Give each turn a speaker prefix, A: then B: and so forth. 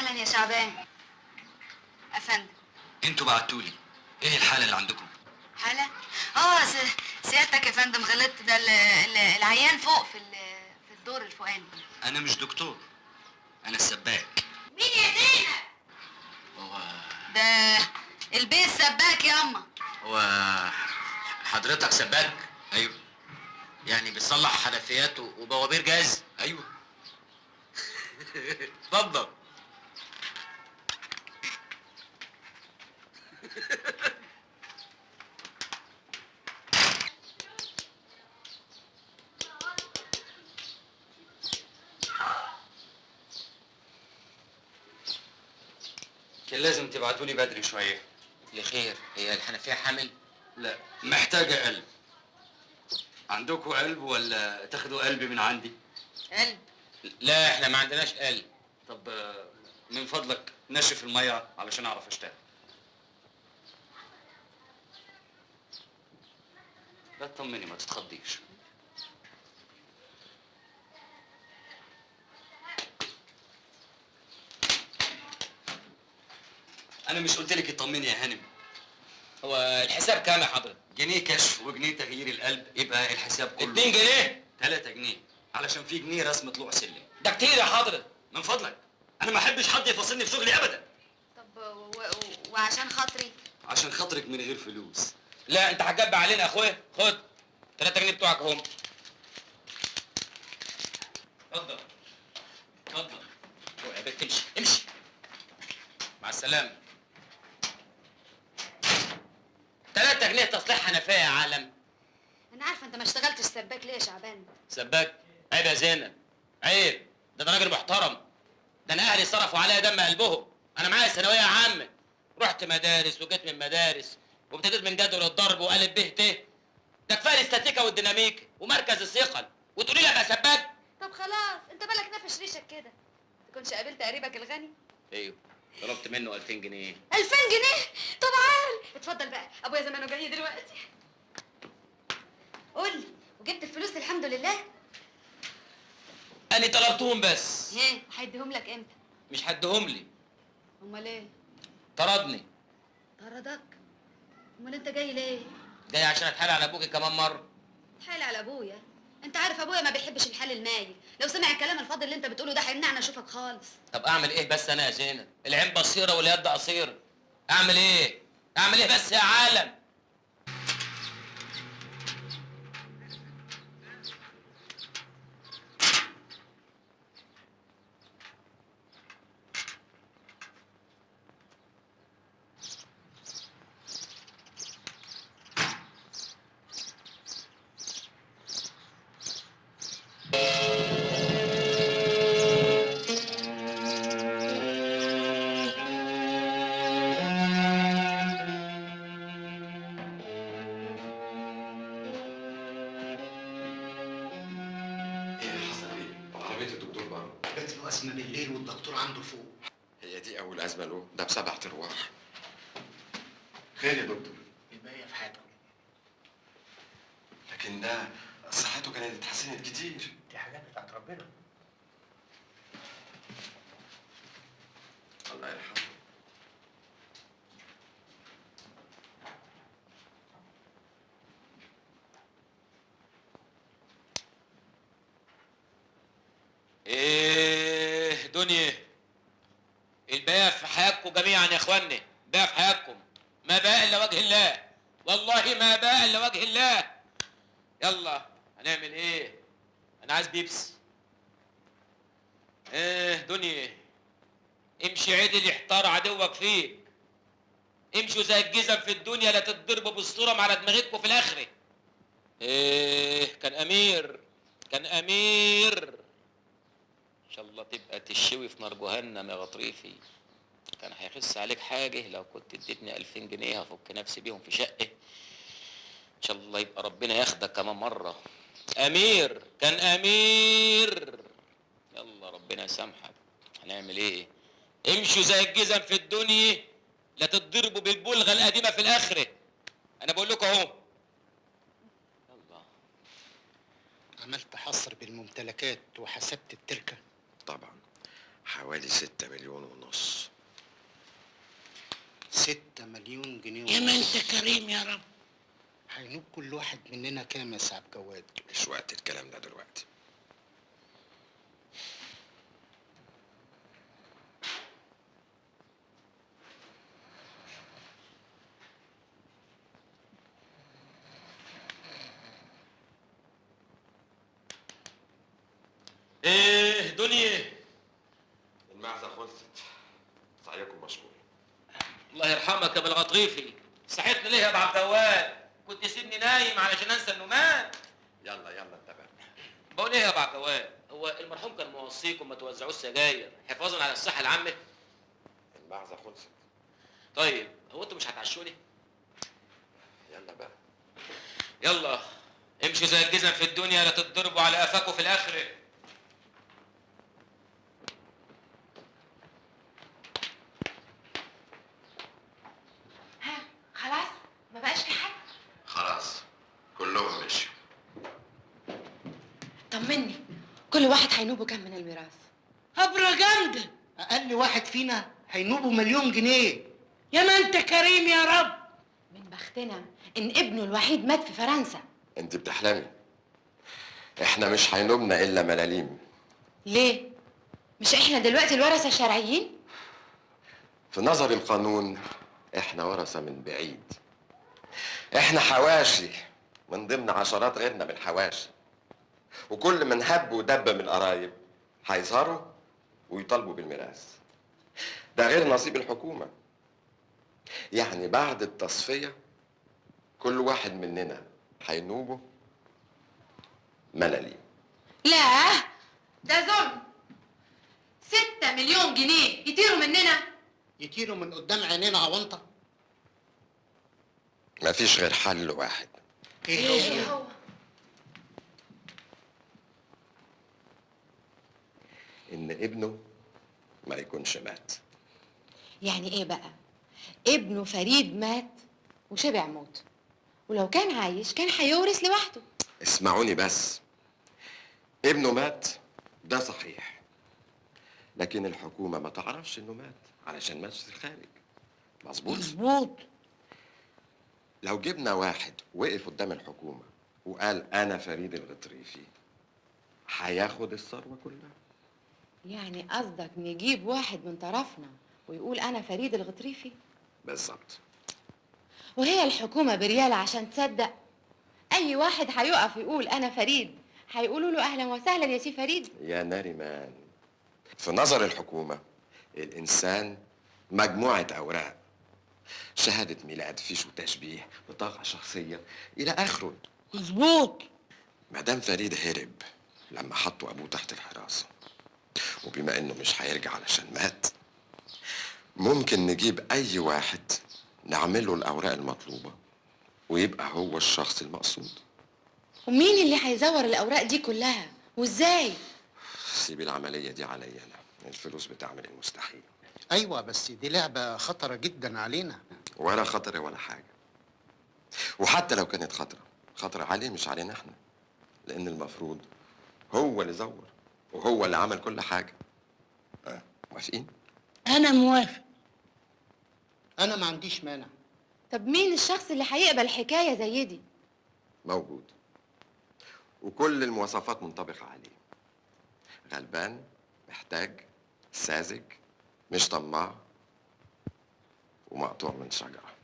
A: اهلا يا شعبان. افندم.
B: انتوا بعتولي ايه الحالة اللي عندكم؟
A: حاله؟ سيادتك يا فندم غلطت، ده العيان فوق في الدور الفوقاني.
B: انا مش دكتور، انا السباك.
A: مين يا زينب؟
C: هو
A: ده البيت سباك يا اما.
C: هو حضرتك سباك؟
B: ايوه.
C: يعني بتصلح حنفيات وبوابير جاز؟
B: ايوه.
C: اتفضل.
B: كان لازم تبعتولي بدري شوية.
C: لخير، هي الحنفية حامل؟
B: لا، محتاجه قلب. عندكم قلب ولا تاخدوا قلب من عندي؟
A: قلب؟
C: لا، احنا ما عندناش قلب.
B: طب من فضلك نشف المية علشان اعرف اشتغل. لا تطمني، ما تتخضيش. انا مش قلت لك اطمني يا هانم؟
C: هو الحساب كام يا حضرتك؟
B: جنيه كشف وجنيه تغيير القلب، يبقى الحساب كله
C: 2 جنيه؟
B: 3 جنيه، علشان في جنيه رسم طلوع سلم.
C: ده كتير يا حضرتك.
B: من فضلك، انا ما احبش حد يفاصلني في شغلي ابدا.
A: طب وعشان خاطري؟
B: عشان خاطرك من غير فلوس.
C: لا، انت هتجب علينا يا اخويا. خد 3 جنيه بتوعك اهم. اتفضل اتفضل. روح يا بنت، امشي امشي، مع السلامة. 3 جنيه تصليح حنفية يا عالم.
A: انا عارفه انت ما اشتغلتش سباك ليه يا شعبان؟
C: سباك؟ عيب يا زينب، عيب. ده انا راجل محترم، ده انا اهلي صرفوا عليا دم قلبهم. انا معايا ثانوية عامة، رحت مدارس وجيت من مدارس، وابتديت من جدول الضرب وقالب ب ت. ده كفاية الاستاتيكا والديناميكا ومركز الثقل، وتقولي لي ابقى سباك؟
A: طب خلاص، انت بالك نافش ريشك كده. تكونش قابلت قريبك الغني؟
C: ايوه، طلبت منه 2000 جنيه.
A: 2000 جنيه؟ طب عال، اتفضل بقى، ابويا زمانه جاي دلوقتي. قول لي، وجبت الفلوس الحمد لله؟
C: انا طلبتهم بس.
A: ايه، هيديهم لك امتى؟
C: مش هديهم لي.
A: امال ايه؟
C: طردني.
A: طردك؟ امال انت جاي ليه؟
C: جاي عشان اتحايل على ابوكي كمان مرة.
A: اتحايل على ابويا؟ انت عارف ابويا ما بيحبش الحال المايل، لو سمع الكلام الفاضي اللي انت بتقوله ده هيمنعنا اشوفك خالص.
C: طب اعمل ايه بس انا يا زينب؟ العين بصيرة واليد قصيرة. اعمل ايه؟ اعمل ايه بس يا عالم؟
D: جات له أزمة بالليل والدكتور عنده فوق.
E: هي دي أول أزمة له، ده ب7 أرواح. خير يا دكتور.
D: الباقية في حياتكم.
E: لكن ده صحته كانت اتحسنت كتير.
D: دي حاجات بتاعت ربنا.
E: الله يرحمه.
C: ايه دنيا، الباقي في حياتكم جميعا يا اخواني، الباقي في حياتكم، ما بقى الا وجه الله، والله ما بقى الا وجه الله. يلا هنعمل ايه؟ انا عايز بيبس. ايه دنيا، امشي عدل يحتار عدوك فيك، امشوا زي الجزم في الدنيا، لا تتضربوا بالصورة على دماغتكم في الاخرة. ايه كان امير، كان امير. ان شاء الله تبقى تشوي في نار جهنم يا غطريفي. كان هيخس عليك حاجة لو كنت اديتني 2000 جنيه هفك نفسي بيهم في شقه. ان شاء الله يبقى ربنا ياخدك كمان مرة. امير، كان امير. يلا ربنا يسامحك. هنعمل ايه؟ امشوا زي الجزم في الدنيا، لا تتضربوا بالبلغه القديمة في الاخرة. انا بقول لكم اهو. يلا.
D: عملت حصر بالممتلكات وحسبت التركة؟
E: طبعا حوالي 6 مليون ونص.
D: 6 مليون جنيه
F: يا ما انت كريم يا رب.
D: هينوب كل واحد مننا كام يا سعد جواد؟
E: مش وقت الكلام ده دلوقتي.
C: ايه دنيا؟
E: المعزة خلصت، سعيكم مشكور.
C: الله يرحمك يا ابو الغطريفي، صحيتني ليه يا ابو عبد الجواد؟ كنت سيبني نايم علشان انسى انه مات.
E: يلا يلا انت بقى.
C: بقول ايه يا ابو عبد الجواد؟ هو المرحوم كان موصيكم ما توزعوش سجاير حفاظا على الصحة العامة؟
E: المعزه خلصت.
C: طيب هو انتوا مش هتعشوني؟
E: يلا بقى.
C: يلا امشوا زي الجزم في الدنيا لا تتضربوا على قفاكوا في الاخرة.
A: ها خلاص ما بقاش في حد؟
E: خلاص كلهم مشوا.
A: طمني، كل واحد هينوبه كام من الميراث؟
F: هبره جامدة.
D: اقل واحد فينا هينوبه مليون جنيه.
F: يا ما انت كريم يا رب.
A: من بختنا ان ابنه الوحيد مات في فرنسا.
E: انت بتحلمي، احنا مش هينوبنا الا ملاليم.
A: ليه؟ مش احنا دلوقتي الورثة الشرعيين؟
E: في نظر القانون احنا ورثه من بعيد، احنا حواشي من ضمن عشرات غيرنا من الحواشي، وكل من هب ودب من القرايب هيظهروا ويطالبوا بالميراث. ده غير نصيب الحكومة. يعني بعد التصفية كل واحد مننا هينوبه ملاليم.
A: لا ده ظلم. 6 مليون جنيه يطيروا مننا،
D: يطيروا من قدام عينينا عوانطه.
E: مفيش غير حل واحد.
D: ايه هو؟
E: ان ابنه ما يكونش مات.
A: يعني ايه بقى؟ ابنه فريد مات وشبع موت، ولو كان عايش كان هيورث لوحده.
E: اسمعوني بس، ابنه مات ده صحيح، لكن الحكومة ما تعرفش انه مات علشان مات في الخارج. مظبوط؟
F: مظبوط.
E: لو جبنا واحد وقف قدام الحكومة وقال أنا فريد الغطريفي، هياخد الثروة كلها.
A: يعني قصدك نجيب واحد من طرفنا ويقول أنا فريد الغطريفي؟
E: بالظبط.
A: وهي الحكومة بريالة عشان تصدق؟ أي واحد هيقف يقول أنا فريد هيقولوا له أهلا وسهلا يا سي فريد.
E: يا ناريمان، في نظر الحكومة الإنسان مجموعة أوراق، شهادة ميلاد، فيش وتشبيه، بطاقة شخصية، إلى آخره.
F: مظبوط.
E: مدام فريد هرب لما حطوا أبوه تحت الحراسة، وبما إنه مش هيرجع علشان مات، ممكن نجيب أي واحد نعمله الأوراق المطلوبة ويبقى هو الشخص المقصود.
A: ومين اللي هيزور الأوراق دي كلها؟ وإزاي؟
E: سيبي العملية دي عليا أنا، الفلوس بتعمل المستحيل.
D: ايوه بس دي لعبه خطره جدا علينا.
E: ولا خطر ولا حاجة، وحتى لو كانت خطرة، خطرة عليه مش علينا احنا، لأن المفروض هو اللي زور وهو اللي عمل كل حاجة. موافقين؟
F: أنا موافق.
D: انا ما عنديش مانع.
A: طب مين الشخص اللي هيقبل حكاية زي دي؟
E: موجود، وكل المواصفات منطبقة عليه. غلبان، محتاج، ساذج، مش طماع، ومقطوع من شجرة.